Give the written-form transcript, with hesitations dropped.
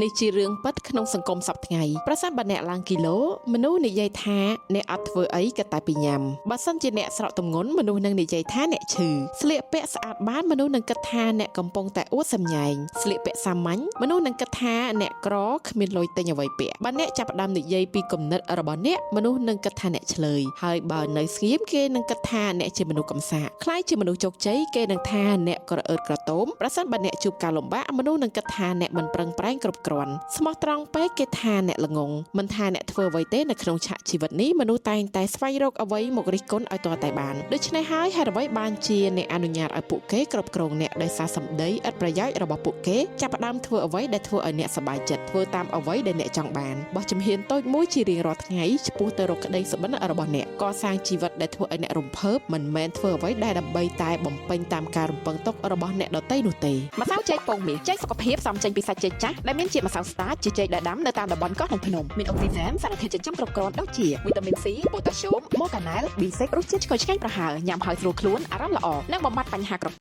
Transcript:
នេះជារឿងពិតក្នុងសង្គមសប្តាហ៍ថ្ងៃប្រសិនបើអ្នកឡើងគីឡូមនុស្សនិយាយថាអ្នកអត់ធ្វើអីក៏តែពីញ៉ាំបើសិនជាអ្នកស្រកទម្ងន់មនុស្សនឹងនិយាយថាអ្នកឈឺស្លៀកពាក់ស្អាតបានមនុស្សនឹងគិតថាអ្នកកំពុងតែអួតសម្ញែងស្លៀកពាក់សាមញ្ញមនុស្សនឹងគិតថាអ្នកក្រគ្មានលុយទិញអ្វីពាក់បើអ្នកចាប់ផ្ដើមនិយាយពីគំនិតរបស់អ្នកមនុស្សនឹងគិតថាអ្នកឆ្លើយហើយបើនៅស្ងៀមគេនឹងគិតថាអ្នកជាមនុស្សកំសាកខ្លាយជាមនុស្សជោគជ័យគេនឹងថាអ្នកក្រអឺតក្រទមប្រសិនបើអ្នកជួបការលំបាកមនុស្សនឹងគិតថាអ្នកមិនប្រឹងប្រែងគ្រប់គ្រាន់ស្មោះត្រង់ពេកគេថាអ្នកល្ងងមិនថាអ្នកធ្វើអ្វីទេនៅក្នុងឆាកជីវិតនេះមនុស្សតែងតែស្វែងរកអ្វីមករិះគន់ឲ្យទាល់តែបានដូច្នេះហើយហេតុអ្វីបានជាអ្នកអនុញ្ញាតឲ្យពួកគេគ្រប់គ្រងអ្នកដោយសារសម្ដីឥតប្រយោជន៍របស់ពួកគេចាប់ផ្ដើមធ្វើអ្វីដែលធ្វើឲ្យអ្នកសប្បាយចិត្តធ្វើតាមអ្វីដែលអ្នកចង់បានបោះជំហានតូចមួយជារៀងរាល់ថ្ងៃឆ្ពោះទៅរកក្តីសុបិនរបស់អ្នកកសាងជីវិតដែលធ្វើឲ្យអ្នករំភើបមិនមែនធ្វើអ្វីដែលដើម្បីតែបំពេញតាមការរំពឹងទុករបស់អ្នកដទៃនោះទេម្សៅចេកពងមាសចេកសុខភាពផ្សំចេញពីសាច់ចេកចាស់ដែលមានជាតិម្សៅស្តាចជាចេកដែលដាំនៅតាមតំបន់កោះនិងភ្នំមានអុកស៊ីហ្សែនសារធាតុចិញ្ចឹមគ្រប់គ្រាន់ដូចជាវីតាមីន C ប៉ូតាស្យូមម៉ូកាណែល B6 រសជាតិឈ្ងុយឆ្ងាញ់ប្រហើរញ៉ាំហើយស្រួលខ្លួនអារម្មណ៍ល្អនិងបំបត្តិបញ្ហាក្រ